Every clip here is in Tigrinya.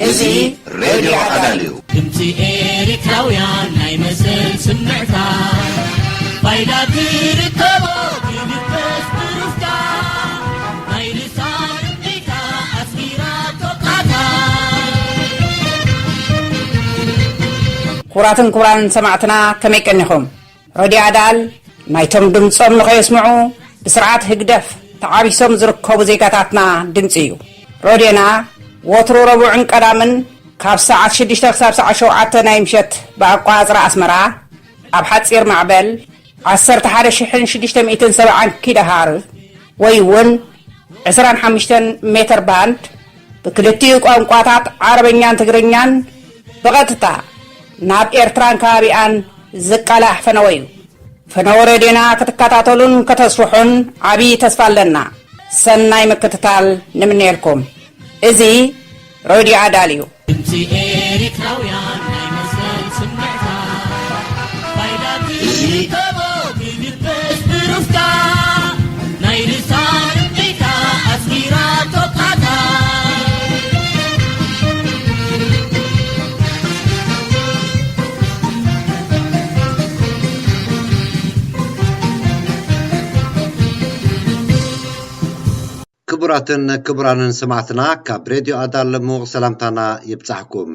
እዚ ሬድዮ ኣዳል እዩ። ድምፂ ኤሪትራውያን ናይ መሰል ስምዕታ ፋይዳ ትርከቦ ትንፈስ ብሩፍታ ናይ ልሳን እምቢታ ኣስሚራ ቶቃታ። ክቡራትን ክቡራንን ሰማዕትና ከመይ ቀኒኹም? ረድዮ ኣዳል ናይቶም ድምጾም ንኸየስምዑ ብስርዓት ህግደፍ ተዓቢሶም ዝርከቡ ዜጋታትና ድምጺ እዩ። ረድዮና ወትሩ ረቡዕን ቀዳምን ካብ ሰዓት ሽዱሽተ ክሳብ ሰዓት ሸውዓተ ናይ ምሸት ብኣቋጽራ ኣስመራ ኣብ ሓጺር ማዕበል ዓሰርተ ሓደ ሽሕን ሽዱሽተ ሚእትን ሰብዓን ኪሎ ሃርዝ ወይ እውን ዕስራን ሓሙሽተን ሜተር ባንድ ብክልቲኡ ቋንቋታት ዓረበኛን ትግርኛን ብቐጥታ ናብ ኤርትራን ከባቢኣን ዝቃላሕ ፈነወ እዩ። ፈነወ ሬድዮና ክትከታተሉን ከተስፍሑን ዓብዪ ተስፋ ኣለና። ሰናይ ምክትታል ንምነየልኩም። እዚ ሬድዮ ኣዳል እዩ። ድምፂ ኤሪትራውያን ናይ መሰል ስምዕታ ፋይዳ ትርከቦ ትንፈስ ብሩፍታ ናይ ልሳን እምቢታ ኣስሚራ ቶቃታ። ክቡራትን ክቡራንን ሰማዕትና፣ ካብ ሬድዮ ኣዳል ልሙቕ ሰላምታና ይብጻሕኩም።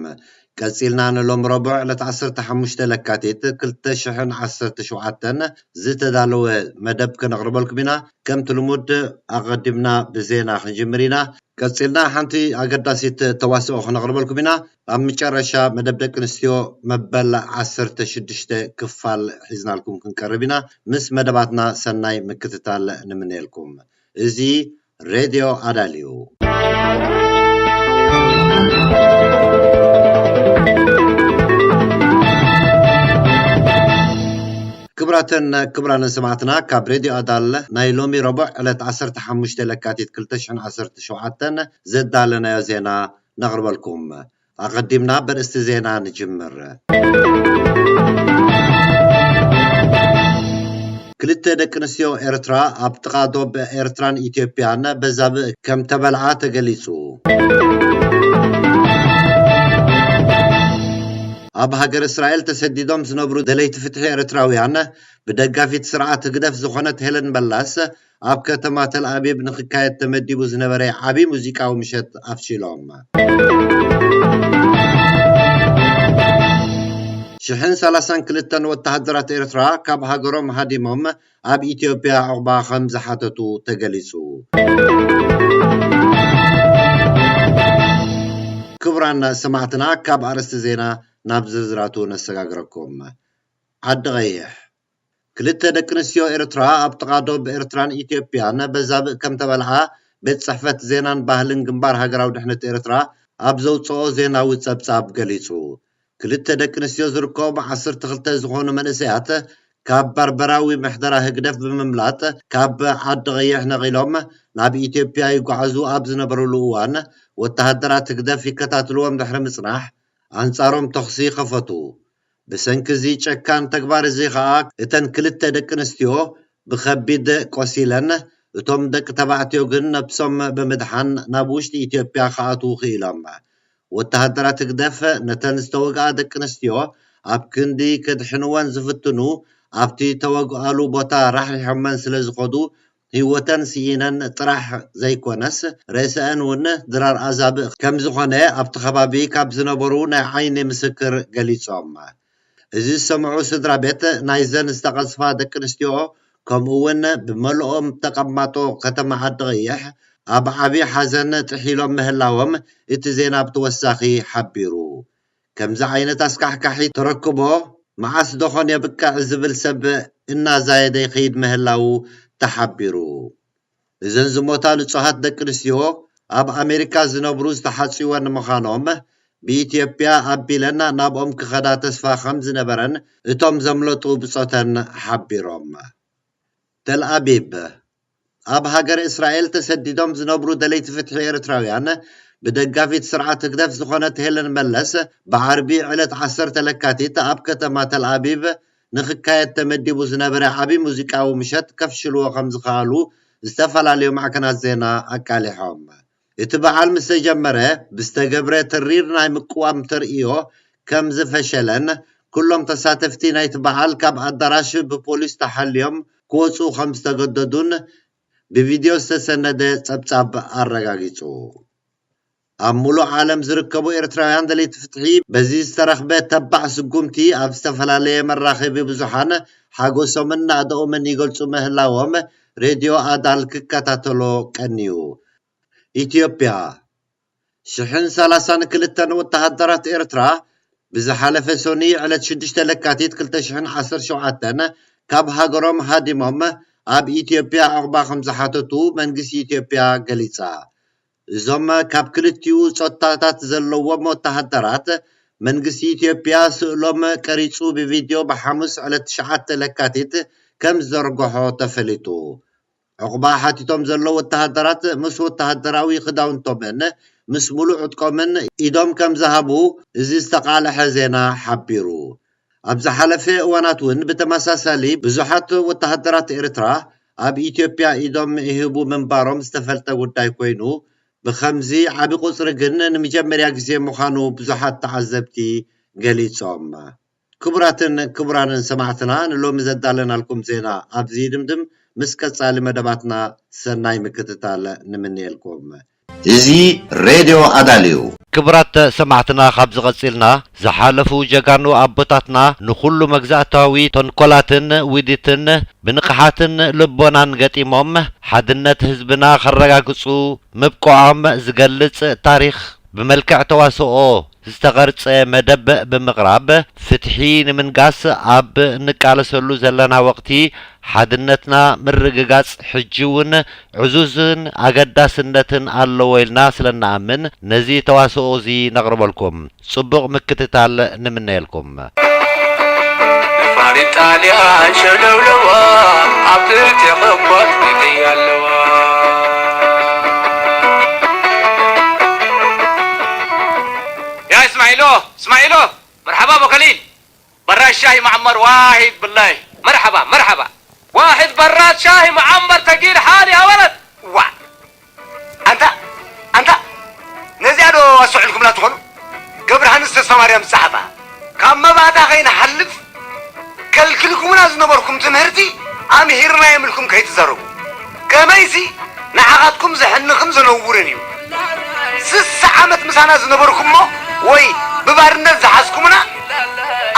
ቀጺልና ንሎም ረቡዕ ዕለት ዓሰርተ ሓሙሽተ ለካቲት ክልተ ሽሕን ዓሰርተ ሸውዓተን ዝተዳለወ መደብ ከነቕርበልኩም ኢና። ከምቲ ልሙድ ኣቐዲምና ብዜና ክንጅምር ኢና። ቀጺልና ሓንቲ ኣገዳሲት ተዋስኦ ከነቕርበልኩም ኢና። ኣብ መጨረሻ መደብ ደቂ ኣንስትዮ መበል ዓሰርተ ሽዱሽተ ክፋል ሒዝናልኩም ክንቀርብ ኢና። ምስ መደባትና ሰናይ ምክትታል ንምነየልኩም። እዚ ሬድዮ ኣዳል እዩ። ክቡራትን ክቡራንን ሰማዕትና፣ ካብ ሬድዮ ኣዳል ናይ ሎሚ ረቡዕ ዕለት ዓሰርተ ሓሙሽተ ለካቲት ክልተ ሽሕን ዓሰርተ ሸውዓተን ዘዳለናዮ ዜና ነቕርበልኩም። ኣቐዲምና በርእስቲ ዜና ንጅምር። ክልተ ደቂ ኣንስትዮ ኤርትራ ኣብ ጥቓ ዶብ ኤርትራን ኢትዮጵያን በዛብእ ከም ተበልዓ ተገሊጹ። ኣብ ሃገር እስራኤል ተሰዲዶም ዝነብሩ ደለይቲ ፍትሒ ኤርትራውያን ብደጋፊት ስርዓት ህግደፍ ዝኾነት ሄለን በላስ ኣብ ከተማ ተልኣቢብ ንክካየድ ተመዲቡ ዝነበረ ዓቢ ሙዚቃዊ ምሸት ኣፍሺሎም። ሽሕን ሰላሳን ክልተን ወተሃደራት ኤርትራ ካብ ሃገሮም ሃዲሞም ኣብ ኢትዮጵያ ዑቕባ ከም ዝሓተቱ ተገሊጹ። ክቡራን ሰማዕትና፣ ካብ ኣርእስቲ ዜና ናብ ዝርዝራቱ ነሰጋግረኩም። ዓዲ ቐይሕ። ክልተ ደቂ ኣንስትዮ ኤርትራ ኣብ ጥቓ ዶብ ኤርትራን ኢትዮጵያን በዛብእ ከም ተበልዓ ቤት ጽሕፈት ዜናን ባህልን ግንባር ሃገራዊ ድሕነት ኤርትራ ኣብ ዘውጽኦ ዜናዊ ጸብጻብ ገሊጹ። ክልተ ደቂ ኣንስትዮ ዝርከቦም ዓሰርተ ክልተ ዝኾኑ መንእሰያት ካብ ባርበራዊ ምሕደራ ህግደፍ ብምምላጥ ካብ ዓዲ ቐይሕ ነቒሎም ናብ ኢትዮጵያ ይጓዓዙ ኣብ ዝነበሩሉ እዋን ወተሃደራት ህግደፍ ይከታትልዎም ድሕሪ ምጽናሕ ኣንጻሮም ተኹሲ ከፈቱ። ብሰንኪ እዚ ጨካን ተግባር እዚ ኸኣ እተን ክልተ ደቂ ኣንስትዮ ብኸቢድ ቆሲለን፣ እቶም ደቂ ተባዕትዮ ግን ነብሶም ብምድሓን ናብ ውሽጢ ኢትዮጵያ ክኣትዉ ክኢሎም። ወተሃደራት ህግደፍ ነተን ዝተወግኣ ደቂ ኣንስትዮ ኣብ ክንዲ ከድሕንወን ዝፍትኑ፣ ኣብቲ ተወግኣሉ ቦታ ራሕሪሖመን ስለ ዝኾዱ፣ ህይወተን ስኢነን ጥራሕ ዘይኮነስ፣ ሬሳአን እውን ድራር ኣዛብእ ከም ዝኾነ ኣብቲ ከባቢ ካብ ዝነበሩ ናይ ዓይኒ ምስክር ገሊጾም። እዚ ዝሰምዑ ስድራ ቤት ናይዘን ዝተቐዝፋ ደቂ ኣንስትዮ፣ ከምኡ እውን ብመልኦም ተቐማጦ ከተማ ዓዲ ቐይሕ ኣብ ዓቢ ሓዘን ጥሒሎም ምህላዎም እቲ ዜና ብተወሳኺ ሓቢሩ። ከምዚ ዓይነት ኣስካሕካሒ ተረክቦ መዓስ ደኾን የብቅዕ ዝብል ሰብ እናዛየደ ይኸይድ ምህላዉ ተሓቢሩ። እዘን ዝሞታ ንጹሃት ደቂ ኣንስትዮ ኣብ ኣሜሪካ ዝነብሩ ዝተሓጽወን ምዃኖም፣ ብኢትዮጵያ ኣቢለን ናብኦም ክኸዳ ተስፋ ከም ዝነበረን እቶም ዘምለጡ ብጾተን ሓቢሮም። ተልኣቢብ። ኣብ ሃገር እስራኤል ተሰዲዶም ዝነብሩ ደለይቲ ፍትሒ ኤርትራውያን ብደጋፊት ስርዓት ህግደፍ ዝኾነት ሄለን መለስ ብዓርቢ ዕለት ዓሰርተ ለካቲት ኣብ ከተማ ተልኣቢብ ንኽካየድ ተመዲቡ ዝነበረ ዓቢ ሙዚቃዊ ምሸት ከፍሽልዎ ከም ዝኸኣሉ ዝተፈላለዩ ማዕከናት ዜና ኣቃሊሖም። እቲ በዓል ምስ ተጀመረ፣ ብዝተገብረ ተሪር ናይ ምቅዋም ተርእዮ ከም ዝፈሸለን፣ ኩሎም ተሳተፍቲ ናይቲ በዓል ካብ ኣዳራሽ ብፖሊስ ተሓልዮም ክወጹ ከም ዝተገደዱን ብቪድዮ ዝተሰነደ ጸብጻብ ኣረጋጊጹ። ኣብ ሙሉእ ዓለም ዝርከቡ ኤርትራውያን ደለይቲ ፍትሒ፣ በዚ ዝተረኽበ ተባዕ ስጉምቲ ኣብ ዝተፈላለየ መራኸቢ ብዙሓን ሓጎሶምን ናእዳኦምን ይገልጹ ምህላዎም ሬድዮ ኣዳል ክከታተሎ ቀንዩ። ኢትዮጵያ፣ ሽሕን ሰላሳን ክልተን ወተሃደራት ኤርትራ ብዝሓለፈ ሰኑይ ዕለት ሽዱሽተ ለካቲት ክልተ ሽሕን ዓሰርተ ሸውዓተን ካብ ሃገሮም ሃዲሞም ኣብ ኢትዮጵያ ዑቕባ ከም ዝሓተቱ መንግስቲ ኢትዮጵያ ገሊጻ። እዞም ካብ ክልቲኡ ጾታታት ዘለዎም ወተሃደራት፣ መንግስቲ ኢትዮጵያ ስእሎም ቀሪጹ ብቪድዮ ብሓሙስ ዕለት ትሽዓተ ለካቲት ከም ዝዘርግሖ ተፈሊጡ። ዑቕባ ሓቲቶም ዘለዉ ወተሃደራት ምስ ወተሃደራዊ ክዳውንቶምን ምስ ሙሉእ ዕጥቆምን ኢዶም ከም ዝሃቡ እዚ ዝተቓልሐ ዜና ሓቢሩ። ኣብ ዝሓለፈ እዋናት እውን ብተመሳሳሊ ብዙሓት ወተሃደራት ኤርትራ ኣብ ኢትዮጵያ ኢዶም ይህቡ ምንባሮም ዝተፈልጠ ጉዳይ ኮይኑ፣ ብኸምዚ ዓቢ ቁጽሪ ግን ንመጀመርያ ግዜ ምዃኑ ብዙሓት ተዓዘብቲ ገሊጾም። ክቡራትን ክቡራንን ሰማዕትና፣ ንሎሚ ዘዳለናልኩም ዜና ኣብዚ ይድምድም። ምስ ቀጻሊ መደባትና ሰናይ ምክትታል ንምንየልኩም። እዚ ሬድዮ ኣዳልዩ። ክቡራት ሰማዕትና፣ ካብዚ ቀጺልና ዝሓለፉ ጀጋኑ ኣቦታትና ንኹሉ መግዛእታዊ ተንኮላትን ውዲትን ብንቕሓትን ልቦናን ገጢሞም ሓድነት ህዝብና ከረጋግጹ ምብቅዖም ዝገልጽ ታሪኽ ብመልክዕ ተዋስኦ ዝተቐርጸ መደብ ብምቕራብ፣ ፍትሒ ንምንጋስ ኣብ እንቃለሰሉ ዘለና ወቕቲ፣ ሓድነትና ምርግጋጽ ሕጂ እውን ዕዙዝን ኣገዳስነትን ኣለዎ ኢልና ስለ እንኣምን፣ ነዚ ተዋስኦ እዚ ነቕርበልኩም። ጽቡቕ ምክትታል ንምነየልኩም። ነፋሪት ጣልያን ሸለውለዋ፣ ኣብ ትሕቲ ኸባድ ግፍዒ ኣለዋ። يا إسماعيلو، إسماعيلو، مرحبا أبو خليل. براد شاهي معمر واحد بالله. مرحبا، مرحبا. واحد براد شاهي معمر تقيل حال يا ولد. ዋ! ኣንታ፣ ኣንታ፣ ነዚኣ ዶ ኣስተውዒልኩምላ ትኾኑ? ገብረሃንስ ተስፋማርያም ዝጸሓፋ፣ ካብ መባእታ ከይንሓልፍ ከልኪልኩምና ዝነበርኩም ትምህርቲ ኣምሂርናዮም ኢልኩም ከይትዛረቡ። ከመይሲ ንዓኻትኩም ዘሕንኽን ዘነውርን እዩ። ስሳ ዓመት ምሳና ዝነበርኩምሞ ወይ ብባርነት ዝሓዝኩምና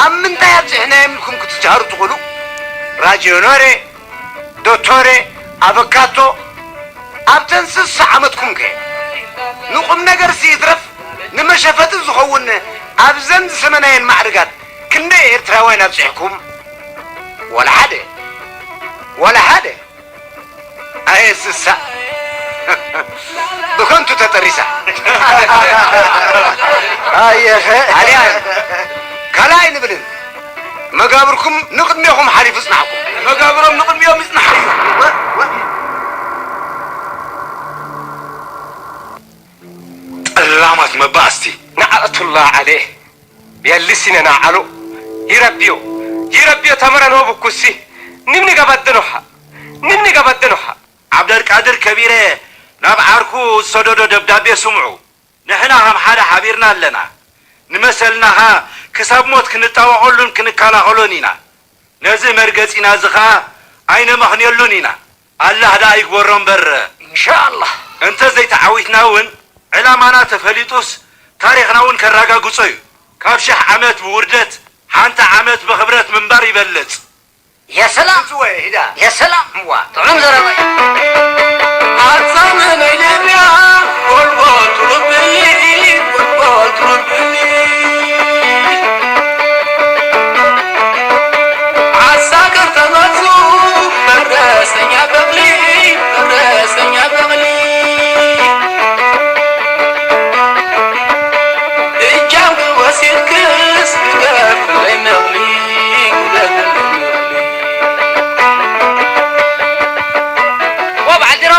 ኣብ ምንታይ ኣብጺሕናዮም ኢልኩም ክትጀሃሩ ትኽእሉ? ራጅዮ ኖሬ፣ ዶቶሬ፣ ኣበካቶ፣ ኣብተን ስሳ ዓመትኩም ከ ንቁም ነገርሲ ይትረፍ ንመሸፈቲ ዝኸውን ኣብዘን ዝሰመናየን ማዕርጋት ክንደይ ኤርትራውያን ኣብጺሕኩም? ወላ ሓደ፣ ወላ ሓደ። ኣየ ስሳ ብኸንቱ ተጠሪሳ። ኣየኸ ኣልያን ካልእ ኣይንብልን። መጋብርኩም ንቕድሜኹም ሓሊፉ ይጽናሕኩም። መጋብሮም ንቕድሚኦም ይጽናሕ። ጠላማት መባእስቲ። ነዓለቱላ ዓሌ የልሲነ ነዓሎ ይረብዮ ይረብዮ ተመረን ወብኩሲ ንምኒ ገባደኖኻ ንምኒ ገባደኖኻ። ዓብደልቃድር ከቢረ ናብ ዓርኩ ዝሰደዶ ደብዳቤ ስምዑ። ንሕና ከም ሓደ ሓቢርና ኣለና። ንመሰልናኻ ክሳብ ሞት ክንጣበቐሉን ክንከላኸሎን ኢና። ነዚ መርገጺና እዚ ኸኣ ኣይነመኽንየሉን ኢና። ኣላህ ደኣ ይግበሮ እምበር። ኢንሻኣላህ። እንተ ዘይተዓዊትና እውን ዕላማና ተፈሊጡስ ታሪኽና እውን ከረጋግጾ እዩ። ካብ ሽሕ ዓመት ብውርደት ሓንቲ ዓመት ብኽብረት ምንባር ይበልጽ። يا سلام. يا سلام. ዋ፣ ጥዑም ዘረባ እዩ። ኣታ መነይ ልብያ፣ ጎልጎል ትሩብሊ፣ ጎልጎል ትሩብሊ። ዓሳ ከተማቱ፣ ፈረሰኛ በቕሊ፣ ፈረሰኛ በቕሊ። እጃም ክወሲድክስ፣ ግደፍለይ መቕሊ፣ ግደፍለይ መቕሊ። ዋ፣ በዓል ዲሮ፣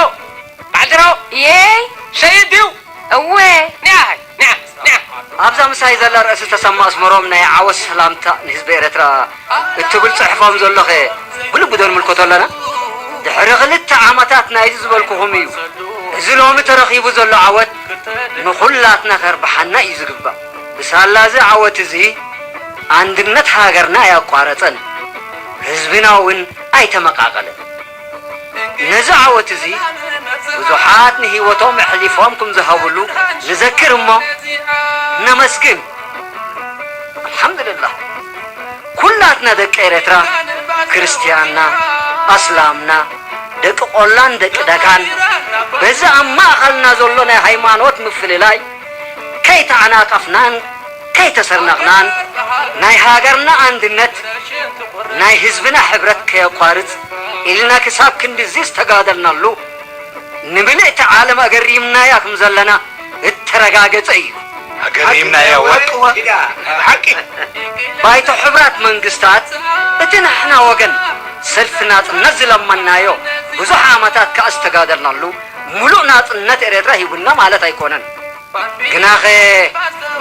በዓል ዲሮ። የይ። ሸይድ ድዩ? እወ። ኒዓ፣ ኒዓ፣ ኒዓ። ኣብዛ ምሳይ ዘላ ርእሲ ተሰማ ኣስመሮም ናይ ዓወት ሰላምታ ንህዝቢ ኤርትራ እትብል ጽሕፎም ዘሎኸ ብልቢ ዶ ንምልከቶ ኣለና? ድሕሪ ክልተ ዓመታት ናይዚ ዝበልኩኹም እዩ። እዚ ሎሚ ተረኺቡ ዘሎ ዓወት ንኹላትና ከርብሓና እዩ ዝግባእ። ብሳላ እዚ ዓወት እዚ ኣንድነት ሃገርና ኣያቋረጸን፣ ህዝብና እውን ኣይተመቓቐለን። ነዚ ዓወት እዚ ብዙሓት ንህይወቶም ኣሕሊፎም ከም ዝሃብሉ ንዘክር እሞ ነመስግን። ኣልሓምዱልላህ። ኩላትና ደቂ ኤረትራ፣ ክርስትያንና፣ ኣስላምና፣ ደቂ ቆላን ደቂ ደጋን፣ በዚ ኣብ ማእኸልና ዘሎ ናይ ሃይማኖት ምፍልላይ ከይተዓናቀፍናን ከይተሰርነቕናን፣ ናይ ሃገርና ኣንድነት፣ ናይ ህዝብና ሕብረት ከየቋርጽ ኢልና ክሳብ ክንድዚ ዝተጋደልናሉ፣ ንምልእቲ ዓለም ኣገሪምናያ ከም ዘለና እተረጋገጸ እዩ። ኣገሪምናያ ወርቂ። ሓቂ። ባይቶ ሕቡራት መንግስታት፣ እቲ ንሕና ወገን ሰልፊ ናጽነት ዝለመንናዮ፣ ብዙሕ ዓመታት ከኣ ዝተጋደልናሉ፣ ምሉእ ናጽነት ኤርትራ ሂቡና ማለት ኣይኮነን። ግናኸ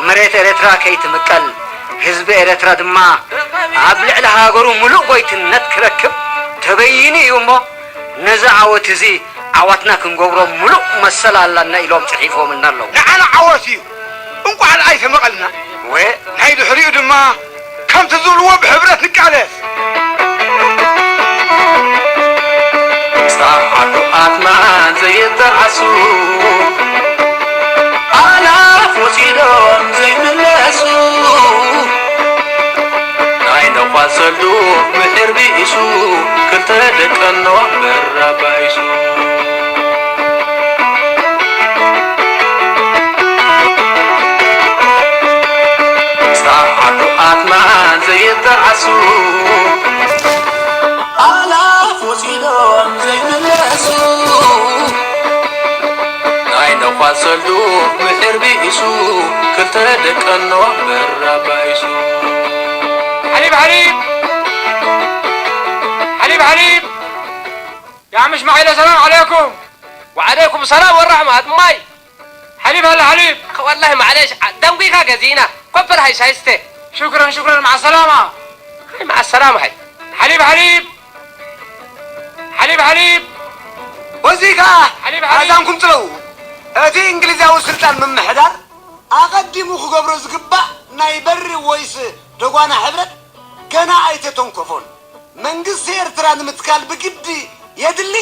መሬት ኤርትራ ከይትምቀል፣ ህዝቢ ኤርትራ ድማ ኣብ ልዕሊ ሃገሩ ምሉእ ጎይትነት ክረክብ ተበይኑ እዩ እሞ፣ ነዚ ዓወት እዚ ዓወትና ክንገብሮ ምሉእ መሰል ኣላና ኢሎም ጽሒፎምልና ኣለዉ። ንዓና ዓወት እዩ። እንቋዕ ኣይተመቐልና። ወ ናይ ድሕሪኡ ድማ ከምቲ ዝብልዎ ብሕብረት ንቃለስ። ጸዓዱ ኣትማን ዘይጠዓሱ፣ ኣላፍ ወሲዶም ዘይምለሱ፣ ናይ ነዃል ሰልዱ ምድር ብኢሱ፣ ክልተ ደቀኖ መራባይሱ። ጸዓዱ ኣትማን ዘይጠዓሱ፣ ኣላፍ ወሲዶም ዘይምለሱ፣ ናይ ነዃል ሰልዱ ምድር ብኢሱ፣ ክልተ ደቀኖ መራባይሱ። ሓሊብ ሓሊብ! ሓሊብ ሓሊብ! يا عم اسماعيل، السلام عليكم. وعليكم السلام والرحمة. هات ماي. حليب هلا حليب. والله معليش، دنقيقة جزينا. كبر هاي شايسته. شكرا، شكرا، مع السلامة. هاي مع السلامة هاي. حليب حليب. حليب حليب. ወዚካ ሓሊብ ሓሊብ። ኣዛንኩም ጽለዉ። እቲ እንግሊዛዊ ስልጣን ምምሕዳር ኣቐዲሙ ክገብሮ ዝግባእ ናይ በሪ ወይስ ደጓና ሕብረት ገና ኣይተተንኮፎን። መንግስቲ ኤርትራ ንምትካል ብግዲ የድሊ።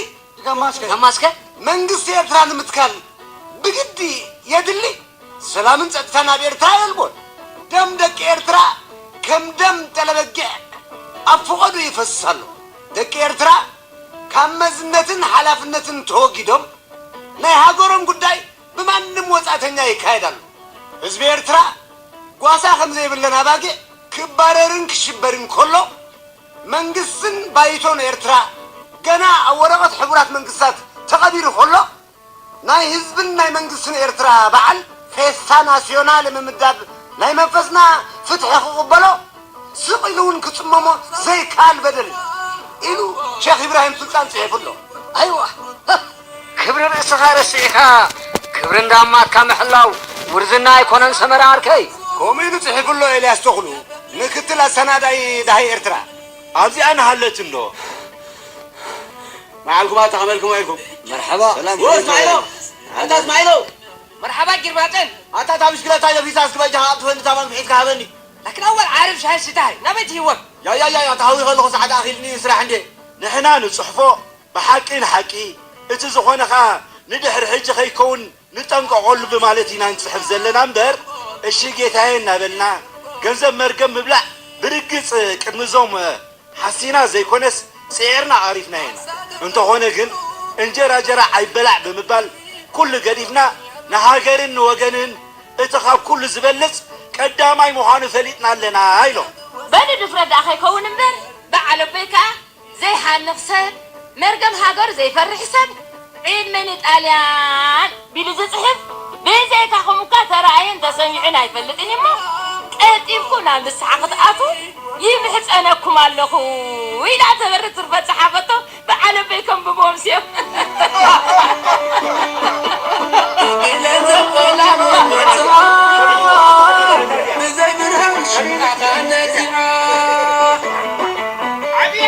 ደማስከ። ደማስከ። መንግስቲ ኤርትራ ንምትካል ብግዲ የድሊ። ሰላምን ጸጥታን ኣብ ኤርትራ የልቦን። ደም ደቂ ኤርትራ ከም ደም ጠለበጊዕ ኣብ ፍቐዱ ይፈስስ ኣሎ። ደቂ ኤርትራ ካብ መዝነትን ሓላፍነትን ተወጊዶም ናይ ሃገሮም ጉዳይ ብማንም ወጻእተኛ ይካየድ ኣሎ። ህዝቢ ኤርትራ ጓሳ ከም ዘይብለን ኣባጊዕ ክባረርን ክሽበርን ከሎ፣ መንግስትን ባይቶን ኤርትራ ገና ኣብ ወረቐት ሕቡራት መንግስታት ተቐቢሩ ከሎ፣ ናይ ህዝብን ናይ መንግስትን ኤርትራ በዓል ፌስታ ናስዮናል ምምዳብ ናይ መንፈስና ፍትሒ ክቕበሎ ስቕ ኢሉ እውን ክጽመሞ ዘይከኣል በደል እዩ ኢሉ ሼኽ ኢብራሂም ሱልጣን ጽሒፉ ኣሎ። ኣይዋ! ክብሪ ርእስኻ ረሲዕካ ክብሪ እንዳማትካ ምሕላው ውርዝና ኣይኮነን ሰመረ ዓርከይ። ከምኡ ኢሉ ጽሒፉ ኣሎ ኤልያስ ተኽሉ፣ ምክትል ኣሰናዳኢ ደሃይ ኤርትራ። ኣብዚኣ ንሃለት እንዶ። መዓልኩም ኣታ ከመልኩም ኢልኩም። መርሓባ። ሰላም ወ እስማዒሎ፣ ኣታ እስማዒሎ። መርሓባ ጊርማጨን። ኣታ እታ ብሽክለታ ለፊሳ እስኪ በጃኻ ኣብቲ ፈንዲ ታማን ብሒዝካ ሃበኒ። ላኪን ኣወል ዓርብ ሻሂ ስታይ ናበይ ትህወም? ያ ያ ያ ያ፣ ተሃዊ ከለኹ ሰዓት ኣኺልኒ እዩ ስራሕ እንዴ። ንሕና ንጽሕፎ ብሓቂ ንሓቂ፣ እቲ ዝኾነ ኸኣ ንድሕሪ ሕጂ ከይከውን ንጠንቀቐሉ ብማለት ኢና ንጽሕፍ ዘለና እምበር፣ እሺ ጌታዬ እናበልና ገንዘብ መርገም ምብላዕ ብርግጽ ቅድሚ እዞም ሓሲና ዘይኮነስ ጽዒርና ኣሪፍና ኢና። እንተኾነ ግን እንጀራ ጀራ ኣይበላዕ ብምባል ኩሉ ገዲፍና ንሃገርን ንወገንን እቲ ካብ ኩሉ ዝበልጽ ቀዳማይ ምዃኑ ፈሊጥና ኣለና ኢሎም። በሉ ድፍረት ደኣ ከይከውን እምበር፣ በዓል ኣቦይ ከኣ ዘይሓንኽ ሰብ፣ መርገም ሃገሩ ዘይፈርሕ ሰብ፣ ዕድመ ንጣልያን ቢሉ ዝጽሕፍ ብዘይካኹም እኳ ተራእየን ተሰሚዑን ኣይፈልጥን እሞ፣ ቀልጢፍኩም ናብ ንስሓ ክትኣትዉ ይምሕጸነኩም ኣለኹ ኢላ ተበርህ ትርፈት ጸሓፈቶ። በዓል ኣቦይ ከንብቦም ስዮም። ብዘይ ብርሃን ሽምናታ ነዚዓ። ዓብያ።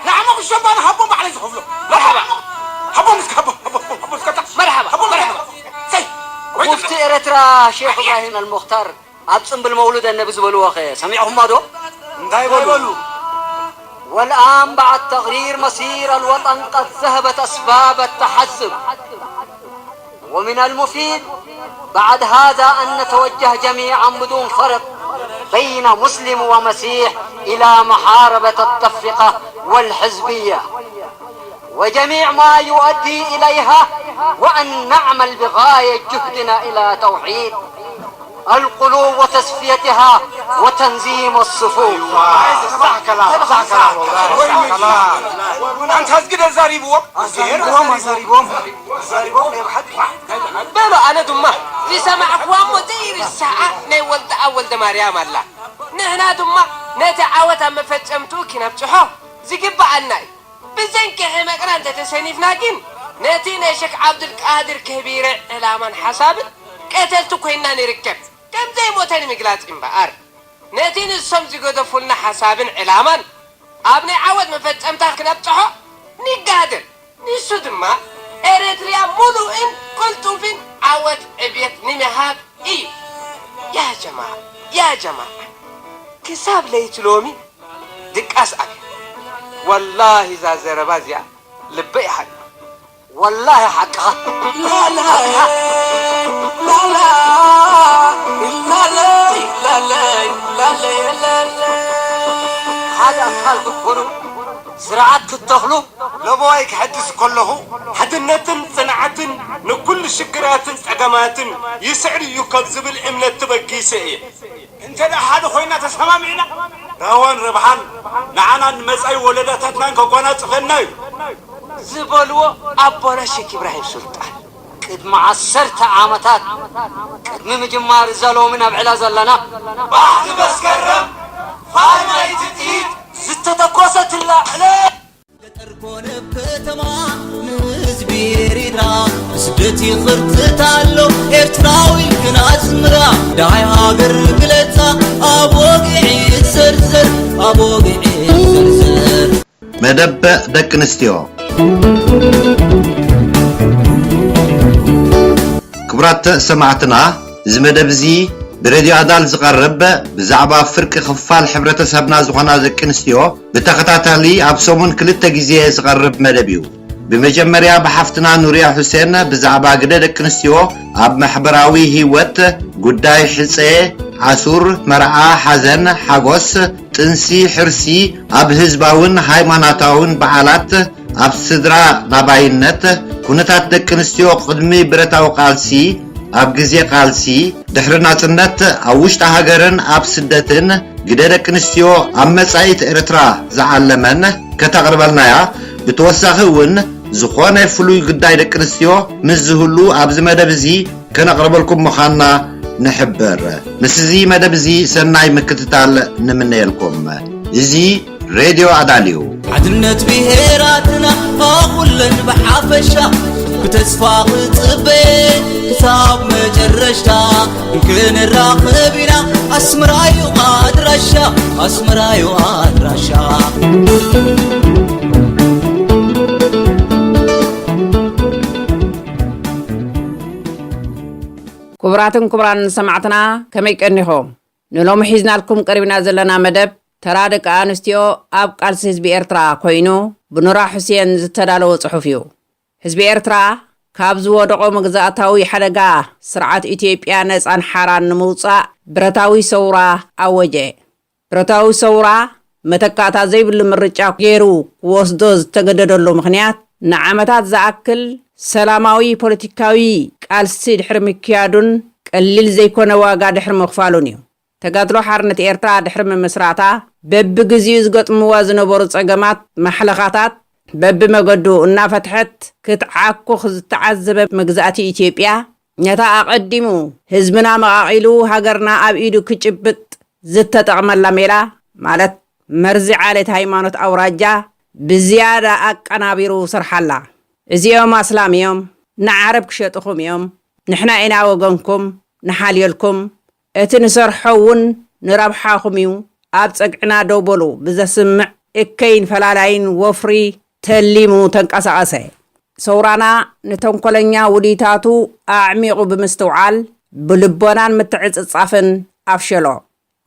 ንዓመኹ ሸባና ሃቦም ባዕለይ ዝኸፍሎ። መርሓባ። ሃቦም እስከ፣ ሃቦም፣ ሃቦም፣ ሃቦም እስከ። መርሓባ፣ ሃቦም መርሓባ። ሰይ። ሙፍቲ ኤረትራ ሼኽ ኢብራሂም ኣልሙኽታር ኣብ ጽምብል መውሉድ ኣነቢ ዝበልዎ ኸ ሰሚዕኹማ ዶ? እንታይ በሉ? والآن بعد تقرير مصير الوطن قد ذهبت أسباب التحزب. ومن المفيد بعد هذا أن نتوجه جميعا بدون فرق بين مسلم ومسيح إلى محاربة التفرقة والحزبية وجميع ما يؤدي إليها، وأن نعمل بغاية جهدنا إلى توحيد القلوب وتصفيتها وتنظيم الصفوف. صح كلام، صح كلام، صح كلام. أنت هزقد الزاريبو؟ الزاريبو، الزاريبو. በሉ፣ ኣነ ድማ ዝሰማዕክዋ እሞ ዘይርሳዓ ናይ ወልደኣብ ወልደ ማርያም ኣላ። ንሕና ድማ ነቲ ዓወት ኣብ መፈጸምትኡ ኪነብጽሖ ዝግብኣና እዩ። ብዘንኪ ሕመቕና እንተተሰኒፍና ግን፣ ነቲ ናይ ሸክ ዓብዱልቃድር ከቢረ ዕላማን ሓሳብን ቀተልቲ ኮይንና ንርከብ። ከም ዘይሞተ ንምግላጽ እምበኣር፣ ነቲ ንሶም ዝገደፉልና ሓሳብን ዕላማን ኣብ ናይ ዓወት መፈጸምታ ክነብጽሖ ንጋደል። ንሱ ድማ ኤረትርያ ሙሉእን ቅልጡፍን ዓወት ዕብየት ንምሃብ እዩ። ያ ጀማዓ፣ ያ ጀማዓ፣ ክሳብ ለይቲ ሎሚ ድቃስ ኣብዩ። ወላሂ እዛ ዘረባ እዚኣ ልበይ ሓሪቑ። ወላሂ ሓቅኻ። ሓደ ኣካል ክትኮኑ፣ ስርዓት ክትተኽሉ፣ ለበዋይ ክሐድስ ከለኹ፣ ሓድነትን ጽንዓትን ንኩሉ ሽግራትን ጸገማትን ይስዕር እዩ ካብ ዝብል እምነት ተበጊሰ እየ። እንተ ደኣ ሓደ ኮይና ተሰማሚዕና፣ ራህዋን ረብሓን ንዓናን ንመጻኢ ወለዳታትናን ከጓናጽፈና እዩ። ዝበልዎ ኣቦና ሼክ ኢብራሂም ሱልጣን። ቅድሚ ዓሰርተ ዓመታት፣ ቅድሚ ምጅማር እዛ ሎሚ ነብዕላ ዘለና ባሕቲ መስከረም፣ ፋይናይቲ ጥይት ዝተተኮሰትላ ዕለት። ገጠር ኮነ ከተማ ንህዝቢ ኤሪትራ ብስደት ይኽርትት ኣሎ ኤርትራዊ ግን ኣስምራ። ደሃይ ሃገር ግለጻ ኣብ ወግዒ ይዘርዘር፣ ኣብ ወግዒ ይዘርዘር። መደብ ደቂ ኣንስትዮ። ክቡራት ሰማዕትና፣ እዚ መደብ እዚ ብሬድዮ ኣዳል ዝቐርብ ብዛዕባ ፍርቂ ክፋል ሕብረተሰብና ዝኾና ደቂ ኣንስትዮ ብተኸታታሊ ኣብ ሰሙን ክልተ ግዜ ዝቐርብ መደብ እዩ። ብመጀመርያ ብሓፍትና ኑርያ ሁሴን ብዛዕባ ግደ ደቂ ኣንስትዮ ኣብ ማሕበራዊ ህይወት፣ ጉዳይ ሕጸ፣ ዓሱር፣ መርዓ፣ ሓዘን፣ ሓጎስ፣ ጥንሲ፣ ሕርሲ፣ ኣብ ህዝባውን ሃይማኖታውን በዓላት፣ ኣብ ስድራ ናባይነት፣ ኩነታት ደቂ ኣንስትዮ ቅድሚ ብረታዊ ቃልሲ፣ ኣብ ግዜ ቃልሲ፣ ድሕሪ ናጽነት፣ ኣብ ውሽጢ ሃገርን ኣብ ስደትን፣ ግደ ደቂ ኣንስትዮ ኣብ መጻኢት ኤርትራ ዝዓለመን ከተቕርበልናያ። ብተወሳኺ እውን ዝኾነ ፍሉይ ጉዳይ ደቂ ኣንስትዮ ምስ ዝህሉ ኣብዚ መደብ እዚ ከነቕርበልኩም ምዃንና ንሕብር። ምስዚ መደብ እዚ ሰናይ ምክትታል ንምነየልኩም። እዚ ሬድዮ ኣዳልዩ። ሓድነት ብሄራትና ኩለን ብሓፈሻ ብተስፋ ክጽበ ክሳብ መጨረሽታ ክንራኸብ ኢና። ኣስመራዩ ኣድራሻ ኣስመራዩ ኣድራሻ። ክቡራትን ክቡራን ሰማዕትና፣ ከመይ ቀኒኹም? ንሎሚ ሒዝናልኩም ቀሪብና ዘለና መደብ ተራ ደቂ ኣንስትዮ ኣብ ቃልሲ ህዝቢ ኤርትራ ኮይኑ ብኑራ ሑሴን ዝተዳለወ ጽሑፍ እዩ። ህዝቢ ኤርትራ ካብ ዝወደቖ መግዛእታዊ ሓደጋ ስርዓት ኢትዮጵያ ነጻን ሓራን ንምውጻእ ብረታዊ ሰውራ ኣወጀ። ብረታዊ ሰውራ መተካእታ ዘይብሉ ምርጫ ገይሩ ክወስዶ ዝተገደደሉ ምኽንያት ንዓመታት ዝኣክል ሰላማዊ ፖለቲካዊ ቃልሲ ድሕሪ ምክያዱን ቀሊል ዘይኮነ ዋጋ ድሕሪ ምኽፋሉን እዩ። ተጋድሎ ሓርነት ኤርትራ ድሕሪ ምምስራታ በብግዜኡ ዝገጥምዋ ዝነበሩ ጸገማት ማሕለኻታት በብመገዱ እናፈትሐት ክትዓኩኽ ዝተዓዘበ መግዛእቲ ኢትዮጵያ ነታ ኣቐዲሙ ህዝብና መቓቒሉ ሃገርና ኣብ ኢዱ ክጭብጥ ዝተጠቕመላ ሜላ ማለት መርዚ ዓሌት ሃይማኖት ኣውራጃ ብዝያዳ ኣቀናቢሩ ሰርሓላ። እዚኦም ኣስላም እዮም፣ ንዓረብ ክሸጥኹም እዮም፣ ንሕና ኢና ወገንኩም፣ ንሓልየልኩም፣ እቲ ንሰርሖ እውን ንረብሓኹም እዩ፣ ኣብ ጸግዕና ደው በሉ ብዘስምዕ እከይን ፈላላይን ወፍሪ ተሊሙ ተንቀሳቐሰ። ሰውራና ንተንኮለኛ ውዲታቱ ኣዕሚቑ ብምስትውዓል ብልቦናን ምትዕጽጻፍን ኣፍሸሎ።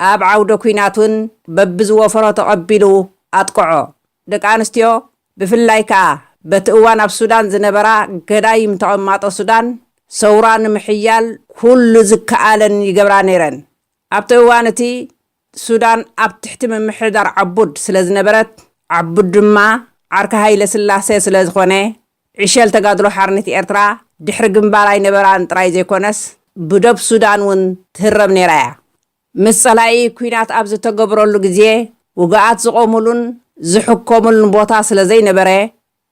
ኣብ ዓውደ ኲናት እውን በብዝወፈሮ ተቐቢሉ ኣጥቅዖ። ደቂ ኣንስትዮ ብፍላይ ከኣ በቲ እዋን ኣብ ሱዳን ዝነበራ ገዳይም ተቐማጦ ሱዳን ሰውራ ንምሕያል ኩሉ ዝከኣለን ይገብራ ነይረን። ኣብቲ እዋን እቲ ሱዳን ኣብ ትሕቲ ምምሕዳር ዓቡድ ስለ ዝነበረት ዓቡድ ድማ ዓርኪ ሃይለ ስላሴ ስለ ዝኾነ ዕሸል ተጋድሎ ሓርነት ኤርትራ ድሕሪ ግንባር ኣይነበራን ጥራይ ዘይኮነስ ብዶብ ሱዳን እውን ትህረም ነይራ እያ። ምስ ጸላኢ ኲናት ኣብ ዝተገብረሉ ግዜ ውግኣት ዝቖሙሉን ዝሕከሙሉን ቦታ ስለ ዘይነበረ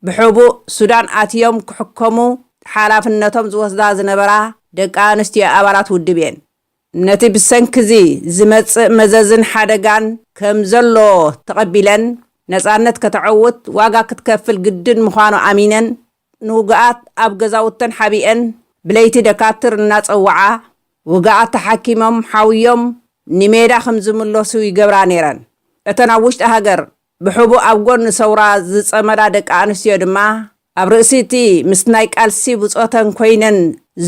ብሕቡእ ሱዳን ኣትዮም ክሕከሙ ሓላፍነቶም ዝወስዳ ዝነበራ ደቂ ኣንስትዮ ኣባላት ውድብ እየን። ነቲ ብሰንኪዚ ዝመጽእ መዘዝን ሓደጋን ከም ዘሎ ተቐቢለን ነጻነት ከተዐውት ዋጋ ክትከፍል ግድን ምዃኑ ኣሚነን ንውግኣት ኣብ ገዛውተን ሓቢአን ብለይቲ ደካትር እናጸውዓ ውግኣት ተሓኪሞም ሓውዮም ንሜዳ ከም ዝምለሱ ይገብራ ነይረን። እተን ኣብ ውሽጢ ሃገር ብሕቡእ ኣብ ጎኒ ሰውራ ዝጸመዳ ደቂ ኣንስትዮ ድማ ኣብ ርእሲ እቲ ምስ ናይ ቃልሲ ብጾተን ኮይነን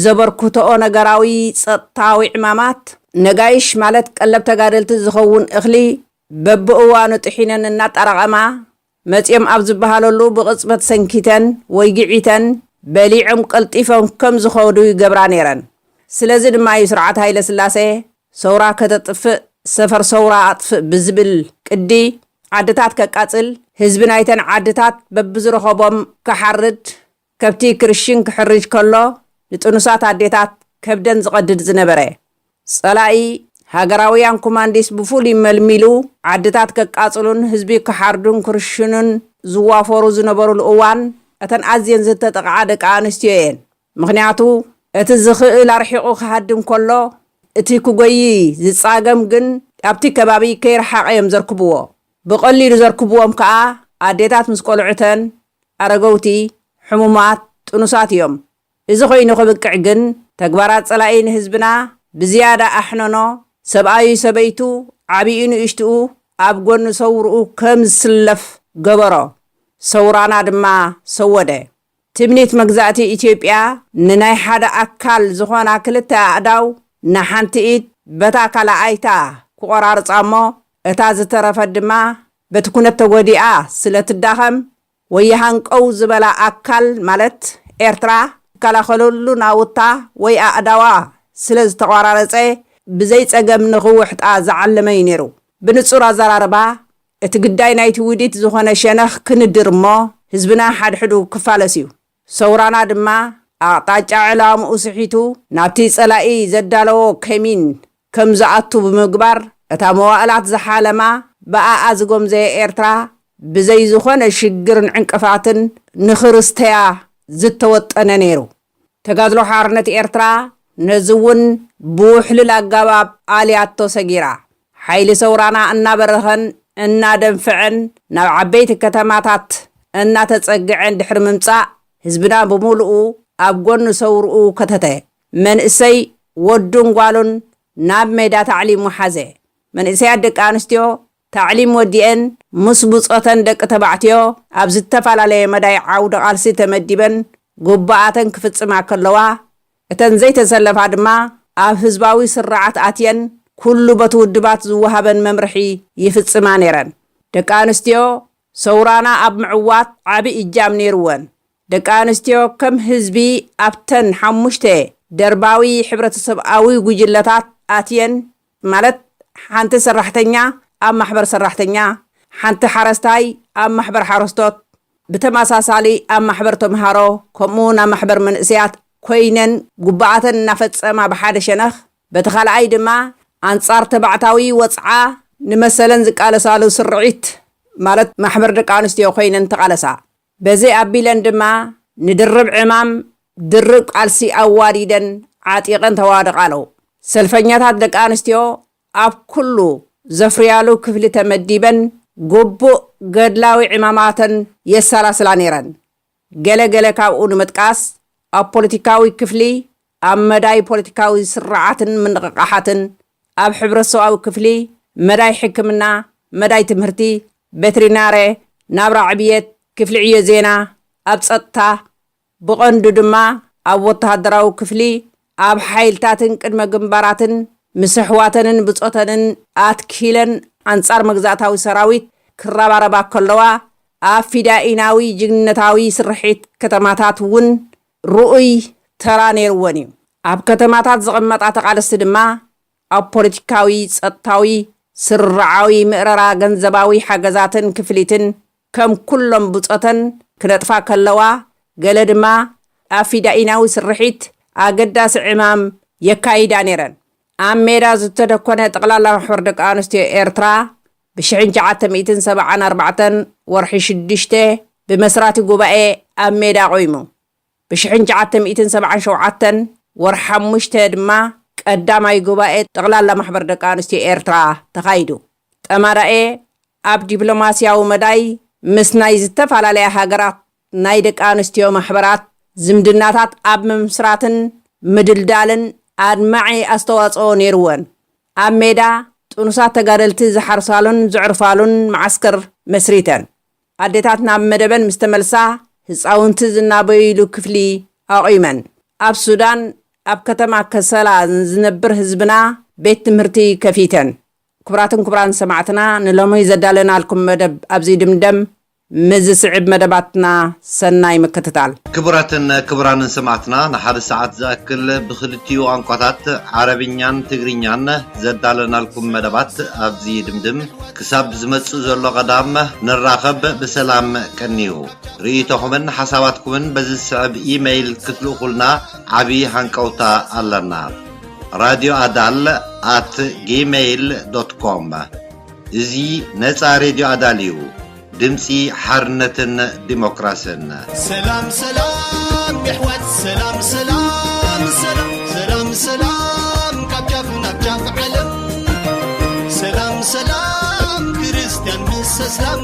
ዘበርክትኦ ነገራዊ ጸጥታዊ ዕማማት ነጋይሽ ማለት ቀለብ ተጋደልቲ ዝኸውን እኽሊ በብእዋኑ ጥሒነን እናጠራቐማ መጺኦም ኣብ ዝበሃለሉ ብቕጽበት ሰንኪተን ወይ ግዒተን በሊዖም ቀልጢፎም ከም ዝኸዱ ይገብራ ነይረን። ስለዚ ድማ እዩ ስርዓት ሃይለ ስላሴ ሰውራ ከተጥፍእ ሰፈር ሰውራ ኣጥፍእ ብዝብል ቅዲ ዓድታት ከቃጽል፣ ህዝቢ ናይተን ዓድታት በብዝረኸቦም ክሓርድ፣ ከብቲ ክርሽን ክሕርጅ ከሎ ንጥኑሳት ኣዴታት ከብደን ዝቐድድ ዝነበረ። ጸላኢ ሃገራውያን ኮማንዲስ ብፍሉይ መልሚሉ ዓድታት ከቃጽሉን ህዝቢ ክሓርዱን ክርሽኑን ዝዋፈሩ ዝነበሩሉ እዋን እተን ኣዝየን ዝተጠቕዓ ደቂ ኣንስትዮ እየን። ምኽንያቱ እቲ ዝኽእል ኣርሒቑ ክሃድም ከሎ እቲ ክጎዪ ዝጻገም ግን ኣብቲ ከባቢ ከይረሓቐ እዮም ዘርክብዎ። ብቐሊሉ ዘርክብዎም ከኣ ኣዴታት ምስ ቆልዑተን፣ ኣረገውቲ፣ ሕሙማት፣ ጥኑሳት እዮም። እዚ ኮይኑ ክብቅዕ ግን ተግባራት ጸላኢ ንህዝብና ብዝያዳ ኣሕነኖ፣ ሰብኣዩ ሰበይቱ፣ ዓብዩ ንእሽትኡ ኣብ ጎኒ ሰውርኡ ከም ዝስለፍ ገበሮ። ሰውራና ድማ ሰወደ። ትምኒት መግዛእቲ ኢትዮጵያ ንናይ ሓደ ኣካል ዝኾና ክልተ ኣእዳው ንሓንቲ ኢድ በታ ካልኣይታ ክቖራርጻ እሞ፣ እታ ዝተረፈት ድማ በቲ ኩነት ተጎዲኣ ስለ ትዳኸም፣ ወየሃንቀው ዝበላ ኣካል ማለት ኤርትራ፣ ዝከላኸለሉ ናውታ ወይ ኣእዳዋ ስለ ዝተቋራረጸ፣ ብዘይ ጸገም ንኽውሕጣ ዝዓለመ እዩ ነይሩ። ብንጹር ኣዘራርባ፣ እቲ ግዳይ ናይቲ ውዲት ዝኾነ ሸነኽ ክንድር እሞ፣ ህዝብና ሓድሕዱ ክፋለስ እዩ። ሰውራና ድማ ኣቕጣጫ ዕላምኡ ስሒቱ፣ ናብቲ ጸላኢ ዘዳለዎ ከሚን ከም ዝኣቱ ብምግባር፣ እታ መዋእላት ዝሓለማ ብኣኣ ዝጎምዘየ ኤርትራ፣ ብዘይ ዝኾነ ሽግርን ዕንቅፋትን ንኽርስተያ ዝተወጠነ ነይሩ። ተጋድሎ ሓርነት ኤርትራ ነዚ እውን ብውሕልል ኣገባብ ኣልያቶ ሰጊራ። ሓይሊ ሰውራና እናበረኸን እናደንፍዐን ናብ ዓበይቲ ከተማታት እናተጸግዐን ድሕሪ ምምጻእ፣ ህዝብና ብምሉኡ ኣብ ጎኒ ሰውርኡ ከተተ። መንእሰይ ወዱን ጓሉን ናብ ሜዳ ታዕሊሙ ሓዘ። መንእሰያት ደቂ ኣንስትዮ ታዕሊም ወዲአን ምስ ብጾተን ደቂ ተባዕትዮ ኣብ ዝተፈላለየ መዳይ ዓውዲ ቃልሲ ተመዲበን ጉባኣተን ክፍጽማ ከለዋ፣ እተን ዘይተሰለፋ ድማ ኣብ ህዝባዊ ስርዓት ኣትየን ኩሉ በቲ ውድባት ዝወሃበን መምርሒ ይፍጽማ ነይረን። ደቂ ኣንስትዮ ሰውራና ኣብ ምዕዋት ዓቢ እጃም ነይርወን። ደቂ ኣንስትዮ ከም ህዝቢ ኣብተን ሓሙሽተ ደርባዊ ሕብረተሰብኣዊ ጉጅለታት ኣትየን፣ ማለት ሓንቲ ሰራሕተኛ ኣብ ማሕበር ሰራሕተኛ፣ ሓንቲ ሓረስታይ ኣብ ማሕበር ሓረስቶት፣ ብተመሳሳሊ ኣብ ማሕበር ተምሃሮ፣ ከምኡ እውን ኣብ ማሕበር መንእሰያት ኮይነን ጉባኣተን እናፈጸማ ብሓደ ሸነኽ፣ በቲ ካልኣይ ድማ ኣንጻር ተባዕታዊ ወጽዓ ንመሰለን ዝቃለሳሉ ስርዒት፣ ማለት ማሕበር ደቂ ኣንስትዮ ኮይነን ተቓለሳ። በዚ ኣቢለን ድማ ንድርብ ዕማም ድርብ ቃልሲ ኣዋዲደን ዓጢቐን ተዋደቓ ኣለዉ። ሰልፈኛታት ደቂ ኣንስትዮ ኣብ ኩሉ ዘፍርያሉ ክፍሊ ተመዲበን ግቡእ ገድላዊ ዕማማተን የሰላስላ ነይረን። ገለ ገለ ካብኡ ንምጥቃስ፣ ኣብ ፖለቲካዊ ክፍሊ፣ ኣብ መዳይ ፖለቲካዊ ስርዓትን ምንቕቓሓትን፣ ኣብ ሕብረተሰባዊ ክፍሊ፣ መዳይ ሕክምና፣ መዳይ ትምህርቲ፣ ቬተሪናረ፣ ናብራ ዕብየት፣ ክፍሊ ዕዮ ዜና፣ ኣብ ጸጥታ፣ ብቐንዱ ድማ ኣብ ወተሃደራዊ ክፍሊ፣ ኣብ ሓይልታትን ቅድመ ግንባራትን ምስ ኣሕዋተንን ብጾተንን ኣትኪለን ኣንጻር መግዛእታዊ ሰራዊት ክረባረባ ከለዋ፣ ኣብ ፊዳኢናዊ ጅግንነታዊ ስርሒት ከተማታት እውን ርኡይ ተራ ነይርወን እዩ። ኣብ ከተማታት ዝቕመጣ ተቓለስቲ ድማ ኣብ ፖለቲካዊ፣ ጸጥታዊ፣ ስርርዓዊ ምእረራ ገንዘባዊ ሓገዛትን ክፍሊትን ከም ኩሎም ብጾተን ክነጥፋ ከለዋ፣ ገለ ድማ ኣብ ፊዳኢናዊ ስርሒት ኣገዳሲ ዕማም የካይዳ ነይረን። ኣብ ሜዳ ዝተደኮነ ጠቕላላ ማሕበር ደቂ ኣንስትዮ ኤርትራ ብ ሽሕን ትሽዓተ ሚእትን ሰብዓን ኣርባዕተን ወርሒ ሽዱሽተ ብመስራቲ ጉባኤ ኣብ ሜዳ ቆይሙ። ብ ሽሕን ትሽዓተ ሚእትን ሰብዓን ሸውዓተን ወርሒ ሓሙሽተ ድማ ቀዳማይ ጉባኤ ጠቕላላ ማሕበር ደቂ ኣንስትዮ ኤርትራ ተኻይዱ። ጠማዳኤ ኣብ ዲፕሎማስያዊ መዳይ ምስ ናይ ዝተፈላለያ ሃገራት ናይ ደቂ ኣንስትዮ ማሕበራት ዝምድናታት ኣብ ምምስራትን ምድልዳልን ኣድማዒ ኣስተዋጽኦ ነይርወን። ኣብ ሜዳ ጥኑሳት ተጋደልቲ ዝሓርሳሉን ዘዕርፋሉን መዓስከር መስሪተን። ኣዴታት ናብ መደበን ምስ ተመልሳ፣ ህጻውንቲ ዝናበዩሉ ክፍሊ ኣቑመን። ኣብ ሱዳን፣ ኣብ ከተማ ከሰላ ዝነብር ህዝብና ቤት ትምህርቲ ከፊተን። ክቡራትን ክቡራን ሰማዕትና፣ ንሎሚ ዘዳለናልኩም መደብ ኣብዚ ድምደም። ምስ ዝስዕብ መደባትና ሰናይ ምክትታል። ክቡራትን ክቡራንን ሰማዕትና፣ ንሓደ ሰዓት ዝኣክል ብኽልቲኡ ቋንቋታት ዓረብኛን ትግርኛን ዘዳለናልኩም መደባት ኣብዚ ድምድም። ክሳብ ዝመጽእ ዘሎ ቀዳም ንራኸብ፣ ብሰላም ቀንዩ። ርእይቶኹምን ሓሳባትኩምን በዚ ዝስዕብ ኢመይል ክትልእኹልና ዓቢ ሃንቀውታ ኣለና። ራድዮ ኣዳል ኣት ጂመይል ዶት ኮም። እዚ ነጻ ሬድዮ ኣዳል እዩ። ድምጺ ሓርነትን ዲሞክራስን። ሰላም ሰላም የሕዋት፣ ሰላም ሰላም ሰላም፣ ሰላም ሰላም ካብ ጫፍ ናብ ጫፍ ዓለም። ሰላም ሰላም ክርስትያን ምስ እስላም፣